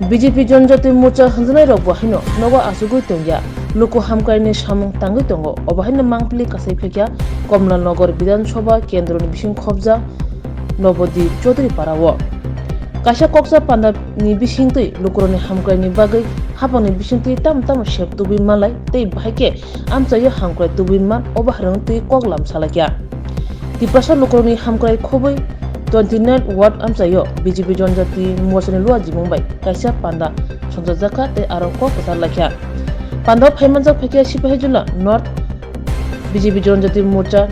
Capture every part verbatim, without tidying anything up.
B J P Janjati Morcha hwnjanairokbo haino nogo achugwi tongya, luku hamkraini samung tangwi tongo, obo haino mangpili kasai phekya Kamalanagar Bidhan Sabha kendroni bising khobja Nobodip Chaudhuri Parao. Kaisa koksa pandani bisingtwi lukurokni hamkraini bagwi haphangni bisingtwi tamo tamo sep tubui malai tei bahai khe amchaio hamkrai tubui man obo haino twi koklam salaikha. Tiprasa lukurokni hamkrai khobwi twenty nine ward amchaio B J P Janjati Morchani luajimung bai kaisa panda songchajakha tei aro kok kwtal laikha. Pandao phaimanjak phaikha Sipahijala North B J P Janjati Morcha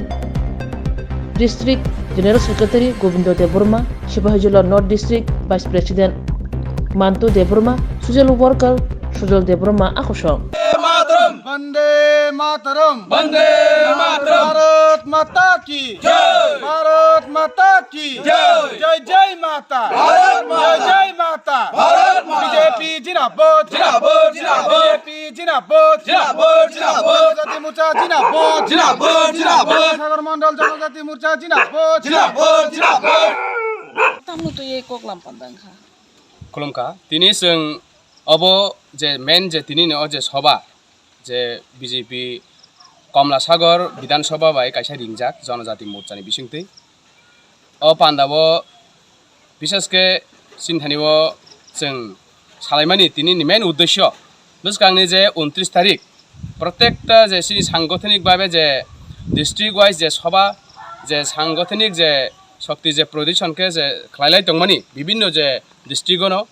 District General Secretary Gobindo Debbarma, Sipahijala North District Vice President Mantu Debbarma, Social Worker Sujal Debbarma akosong. Vande Mataram! Vande Mataram! Bharat Mata ki! Jai! Bharat Mata ki! Jai! Jai Jai Mata! Bharat Mata! Jai Jai Mata! Bharat Mata! B J P Jindabad! Jindabad! Jindabad! B J P Jindabad! Jindabad! Jindabad! Janjati Morcha Jindabad! Jindabad! Jindabad! Sagar Mandal Janjati Morcha Jindabad! Jindabad! Jindabad! Tamno twi koklam panda wngkha. Khulumkha. Tini chwng obo je main je tini ni o je soba, je B J P Komla Sagor Bidhan Sabha bai kaisa ringjak Janajati Morcha ni bisingtwi. O panda o bishesh khe sinthani o chwng salaimani tini ni main uddesho bwskang ni je untris tarik protekta je chini sangothonik babe je district wise je soba je sangothonik je shokti je production khe je khlailai tongmani bibinno je district o no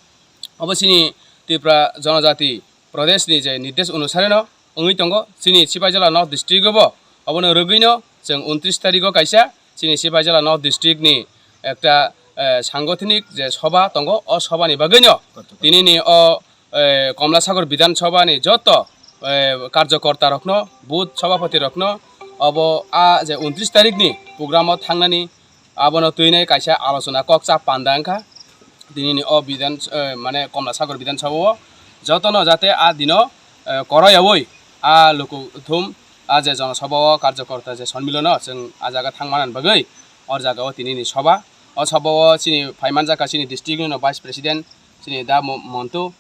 obo chini Tripura Janajati Pradesh ni je nirdesh onusare no wngwi tongo. Chini Sipaijala North District o bo obono rwgwi no chwng untris tarik o kaisa chini Sipaijala North District ni ekta, eh, sangothonik je soba tongo, o soba ni bagwi no tini ni o, eh, Komla Sagor Bidhan Sabha ni joto, eh, karjokorta rok no, booth sabhapati rok no obo a je untris tarik ni program o thangnani abono twinai kaisa alochona kokcha panda wngkha. Tinini o Bidhan, eh, mane Komla Sagor Bidhan Sabha o jotono jate a dino, eh, koroyawi a luku thum a je Jana Sabha o karjokorta je sonmilono chwng a jaga thang manani bagwi o jaga o tinini soba. O soba o chini phaimanjak kha chini district ni no Vice President chini da Mo-, Montu.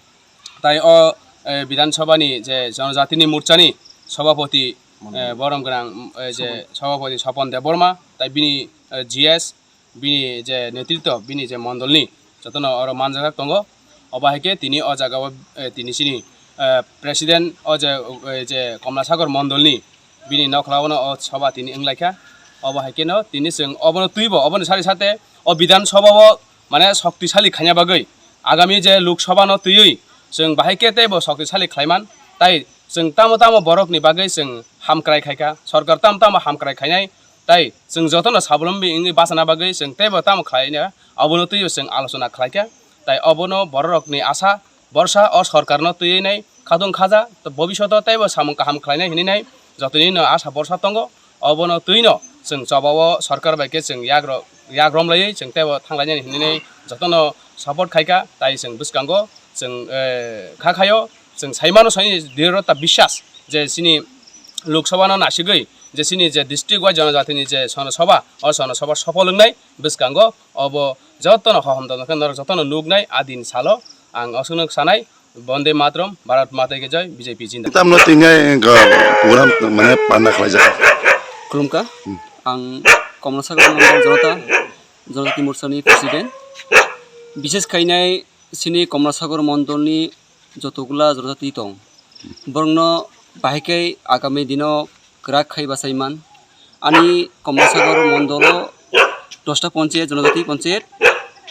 Tai o, eh, Bidhan Sabha ni je Janajati ni Morcha ni Sabhapati, eh, borom gwnang, eh, je Sabhapati Swapon Debbarma, tai bini, eh, G S, bini je netritwo, bini je mondol ni jotono oro manjak tongo. Obo hai khe tini o jaga o, eh, tini chini, eh, President o je, eh, je Komla Sagor mondol ni bini nokla o no o soba tini wnglaikha. Obo hai khe no tini chwng obono twibo, oboni sari sate o Bidhan Sabha o mane shoktisali khaina bagwi agami je Lok Sabha no twiwi chwng bahai khe teibo shoktisali khlaiman. Tai chwng tamo tamo borok ni bagwi chwng hamkrai khaikha, sorkar tamo tamo hamkrai khainai, tai chwng jotono sabolombi wngwi bachana bagwi chwng teibo tamo khlaina, obono twiwi chwng alochona khlaikha. Tai obono bororokni asa borsa o sorkarno twiwi nai khatung khaja, to bobishoto teibo samung kaham khlainai hinwi nai jotoni no asa borsa tongo. Obono twino chwng choba o sorkar bai khe chwng yak ro-, yak romlaiwi chwng teibo thanglainani hinwi nai jotono support khaikha. Tai chwng bwskango chwng, eh, kha khaio chwng saimano saini drirota biswas je chini Lok Sabha no nasigwi je chini je district wise Janajati ni je Jana Sabha, o Jana Sabha sopol wngnai bwskango obo jotono hohom tongkhe norok jotono nuknai a din salo ang aswkno sanai. Bonde Mataram, Bharat Mata ki Jai, B J P Jindabad. Tamno tingai, eh, program mane panda khlaijak. Khulumkha. Hmm. Ang Komla Sagor Mondol Janata, Janajati Morcha ni President. Bishesh khainai chini Komla Sagor Mondol ni jotogula Janajati tong. Borokno bahai khe agami dino kwrak khai bachai man. Ani Komla Sagor Mondolo dosta ponchayat, Janajati ponchayat,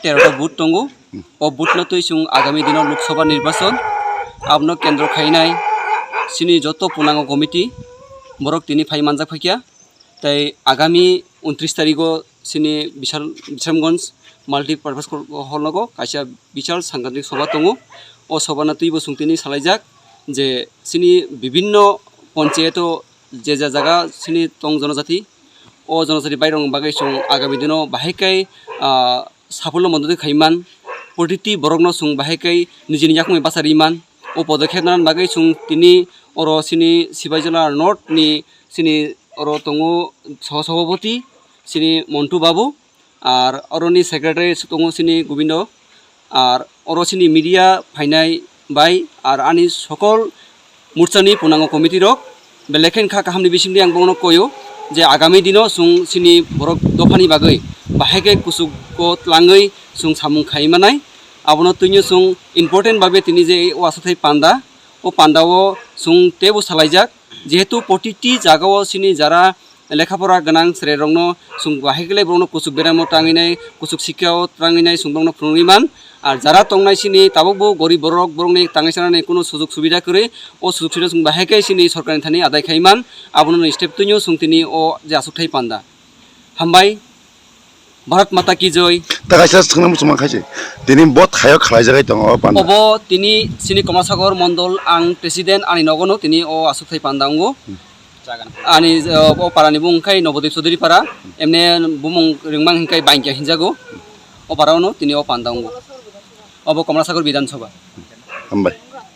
terota booth tongo. O booth no twi chwng agami dino Lok Sabha nirbachon abono kendro khainai chini joto punango committee borok tini phai manjak phaikha. Tai agami untris tarigo chini Bishal-, Bisramganj Multipurpose Hall nogo kaisa bichal sanghatik soba tongo. O soba no twibo chwng tini salaijak je chini bibinno ponchayato je ja jaga chini tong Janajati, o Janajati bairokni bagwi chwng agami dino bahai khe, ah, saphulno modot khai man, protiti borokno chwng bahai khe nijini yakungni bachari man. O podokhep nani bagwi chwng tini oro chini Sipaijala North ni chini oro tongo soh-, sohopoti chini Montu Babu, ar oroni secretary tongo chini Gobindo, ar Oro chini media phainai bai ar ani sokol morchani punango committee rok belai khe kha kahamni bisingdi ang bono koyo je agami dino chwng chini borok dophani bagwi bahai khe kuchugo tlangwi chwng samung khai manai. Abono twino chwng important babe tini je o aswkthai panda, o pandao chwng teibo salaijak, jehetu protiti jagao chini jara lekha pora gwnang chwrairokno chwng bahai khe borokno kuchuk beramo tangwi nai, kuchuk sikkha o tangwi nai chwng borokno phunugwi man. Ar jara tongnai chini tabukbo gorib borok, borokni tangwi chanani kuno sujug subida kwrwi, o sujug subida chwng bahai khe chini sorkarni thani adai khai man. Abono ni step twino chwng tini o je aswkthai panda. Hambai, Bharat Mata Ki Jai. Ta kaisa swngna muchungma khaise. Tini bo thaio khlaijagai tongo o panda. Obo tini chini Komasagor Mondol ang president ani nogono tini o aswkthai panda wngo. Ani, uh, o parani bung khe Nobodip Chaudhary para, emne bumung ringmang hinkai Bangkya hinjago. O para ono tini o panda wngo. Obo Komlasagor Bidhan Sabha. Hambai.